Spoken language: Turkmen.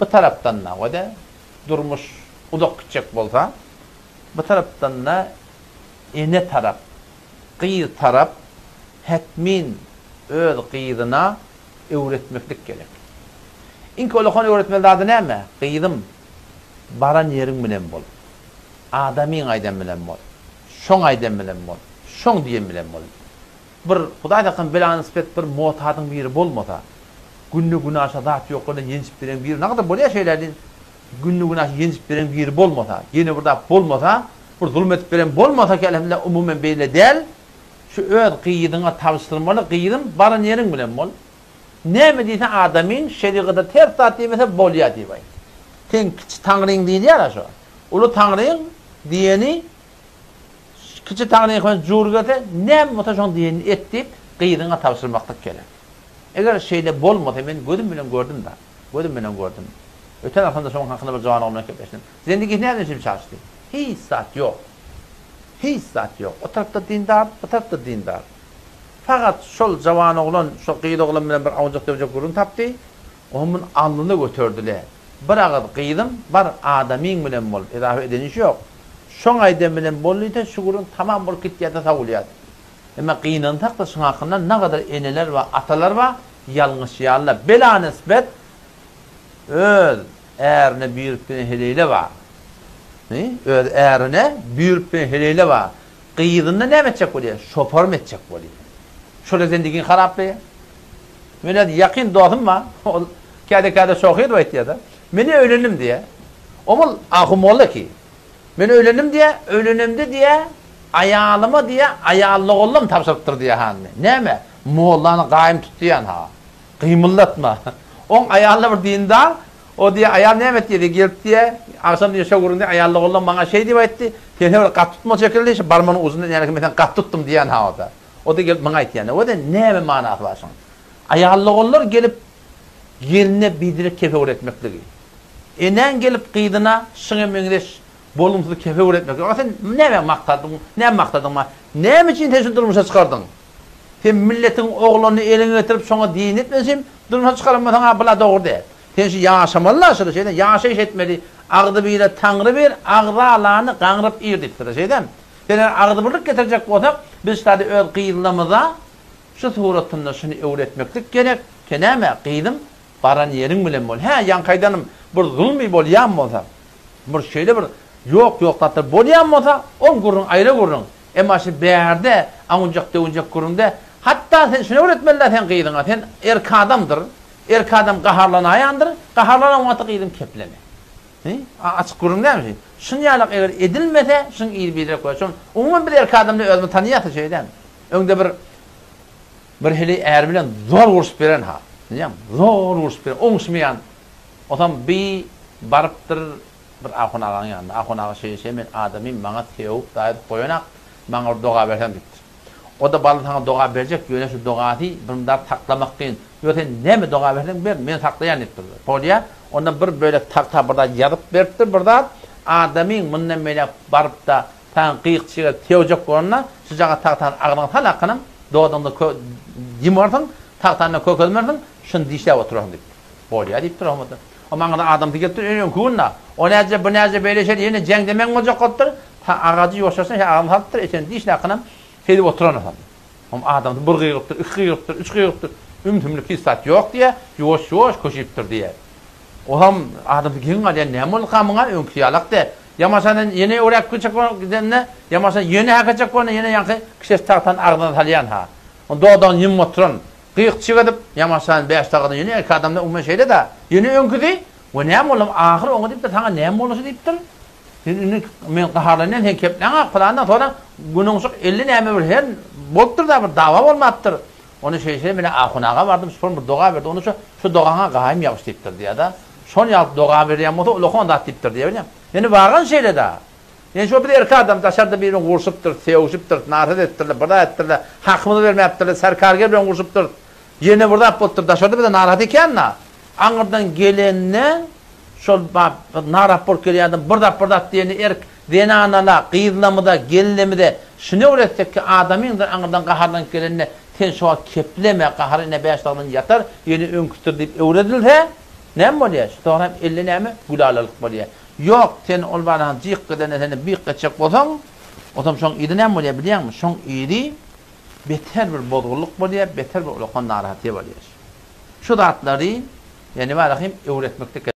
Bu tarapdan-da, we-de durmuş uzak gitjek bolsa, bu tarapdan-da ene tarap, gyz tarap hetmin öz gyzyna öwretmeklik gerek. Iňki ulakan öwretmeli zady näme? Gyzym, baran ýeriň bilen bol. Adamyň aýdan bilen bol. Şoň aýdan bilen bol. Şoň diýen bilen bol. Bir, Hudaý saklasyn, belanysbet bir motadyň biri bolmasa, günde-günaşa zat ýoklarda ýenjip beren biri, nagada bolýar şeýle diýin, günde-günaşa ýenjip beren biri bolmasa, ýene bir zat bolmasa, bir zulum edip beren bolmasa ki, elhamdülillah, umumen beýle däl, şu öz gyzyňa tabşyrmaly, gyzym, baran ýeriň bilen bol. Näme diýse adamyň, şerigata ters zat diýmese bolýar diýip aýt. Seň kiçi taňryň diýilýär-ä şo. Uly taňryň diýeni Kiçi taňryň bilen jur gelse, näme bolsa şoň diýenini et diýip, gyzyňa tabşyrmaklyk gerek. Eger şeýle bolmasa, men gözüm bilen gördüm-dä. Gözüm bilen gördüm. Öten agşamda şoň hakynda bir juwan oglan bilen gepleşdim. Zendigisi näme üçin çaşdy? Hiç zat ýok. Hiç zat ýok. O tarapda dindar, bu tarapda dindar. Fakat şol jawan oglan, şo gyz oglan bilen bir awunjak-döwjek gürrüň tapdy. Oňa muny alnyna göterdi-le. Bir agyz gyzym, bar adamyň bilen bol, edafa eden iş ýok. Şoň aýdan bilen bol diýse, şu gürrüň tamam bolup gitýär-de sowulýar. Emma gynansak-da şuň hakynda nagadar eneler bar, atalar bar, ýalňyşýarlar. Bela nisbet öz ärine buýrup giden heleýle bar. Hi, öz ärine buýrup giden heleýle bar. Gyzyny näme etjek bolýar? Şoparym etjek bolýar. Şol zendigini haraplaýar. Men öz ýakyn dostum bar, ol käde-käde şohyr aýtýar-da. Men öýlendim diýýär. Ol Ahun molla ki. Men öýlendim diýýär, öýlenemde diýýär, aýalyma diýýär, aýallogullam tabşyrypdyr diýýär hanyny. Näme? Mollany gaýym tut diýýän ha. Gymyldatma. Oň aýaly bir dindar, o diýýär, aýal näme etdi diýýär, gelip diýýär, agşam diýýär, şo gürrüň diýýär, aýallogullam maňa şeý diýip aýtdy, sen bir gaty tutma şekilli, şu barmagynyň ujunda näme men seni gaty tutdum diýýän ha o-da. O-da gelip maňa aýtýan. O-da näme manasy bar şoň? Aýallogullar gelip Gelne biderek kefewür etmekligi. Enäň gelip gyzyna şuňa meňzeş bolumsyz kefewür etmekligi. A sen näme maksadyň, näme maksadyň bar? Näme üçin sen şuny durmuşa çykardyň? Sen milletiň oglanyny eliňe getirip şoňa diýen etmeli üçin durmuşa çykaran bolsaň a bula dogry däl. Sen şu ýaşamaly-la şuny şeýle ýaşaýyş etmeli. Agzy bire Taňry bir, agzalany gaňryp ir diýipdir şeýdem. Sen eger agzybirlik getirjek bolsak biz şady öz gyzlarymyza Şu suratynda şuny öwretmeklik gerek, ke näme, gyzym, baran ýeriň bilen bol. Hä, ýaňky aýdanym, bir zulmy bolýan bolsa, bir şeýle bir ýok-ýok zatlar bolýan bolsa, ol gürrüň aýra gürrüň. Emma şu bärde, awunjak-döwünjek gürrüňde, hatda sen şuny öwretmeli-dä sen gyzyňa, sen erk adamdyr, erk adam gaharlanaýandyr, gaharlanan wagty gyzym kepleme. Hi, açyk gürrüň dälmi şi? Şuny ýalak eger edilmese, şuň yzy biderek bolar. Şoň, umuman biz erk adamlar özümizi tanýarys şeýle dälmi? Öňde bir bir hili är bilen zor urşup beren ha. Bilýäňmi? Zor urşup beren, oňuşmaýan. Osam bi barypdyr bir ahun agaň ýanyna. Ahun aga şeýle şeýle men adamym maňa sewip daýyp goýanak, maňa bir doga berseň diýipdir. O-da bally saňa doga berjek, ýöne şu dogasy bir mydar saklamak kyn. Ýok sen näme doga berseň ber, men saklaýan diýipdir. Bolýa, onda bir bölek tagta bir zat ýazyp beripdir bir zat. Adamyň mundan beýläk baryp-da Saňa gyýykçy gelip sögjek bolanda, şujagaz tagtany agzyňa sal hakynyň, dodagyňda kö ýumarsyň, tagtany kökezmersiň, şuny dişläp oturarsyň diýipdir. Bolýa diýipdir Hommat. O maňa-da adamsy gelipdir, öňki gün-de. O näce, bu näce, beýle şeýle, ýene jäň-demeň boljak bolupdyr. Ta agajy ýuwaşjasyna şeý agzyna salypdyr, etini dişle hakynam şeýdip oturan otam. Hom adamsy bir gygyrypdyr, iki gygyrypdyr, üç gygyrypdyr. Ümsümlik hiç zat ýok diýýär, ýuwaş-ýuwaş köşüpdir diýýär. Olam adamsy geň galýar, näme bolduka muňa, öňküsi ýalak däl. Ýamaşadan ýene öwräp gitjek bolup gidende, ýamaşa ýene häkejek bolanda ýene ýaňky kişesi tagtany agzyna salýan ha. Ony dodagyny ýumup oturan, gyk-çyk edip, ýamaşan bäş sagadan ýene erkek adamda umuman şeýle-dä. Ýene öňküsi, We näme boldum, ahyr oňa diýipdir, saňa näme boldy şu diýipdir. Sen indi men gaharlanýan, sen kepläň-ak pylandan soň günüňşyk elli näme bir her bolupdyr-da bir dawa bolmapdyr. Ony şeýle-şeýle men ahun aga bardym, şol bir doga berdi, ony şu şu dogaňa gaýym ýabyş diýipdir diýýär-de. Şol ýaly doga berýän bolsa ulakan zat diýipdir diýýär bilýäňmi. Ýöne wagan şeýle-dä. Ýöne şo biz erkek adam daşarda biri bilen urşupdyrys, sögüşipdiris, narsyz edipdirler, bir zat edipdirler, hakymyzy bermäpdirler, serkarger bilen urşupdyrys. Ýene bir zat bolupdyr, daşarda bize narahat ekän-dä. Aňyrdan gelende şol narahat bolup gelýän adam bir zat bir zat diýende erk zenanala, gyzlamyza, gelinemize şuny öwretsek ki adamyňdan aňyrdan gaharlanyp gelende sen şo wagt kepleme, gahary ine bäş sagdan ýatar, ýene öňküsidir diýip öwredilse. Näme bolýar? Soňra hem elde näme? Gülalalyk bolýar. Ýok, sen ol barany jyk edende seni byk etjek bolsaň, onsoň şoň yzy näme bolýar bilýäňmi? Şoň yzy beter bir bozgullyk bolýar, beter bir ulakan narahatlyk bolýar. Şu zatlary, ýagny barahym öwretmeklik.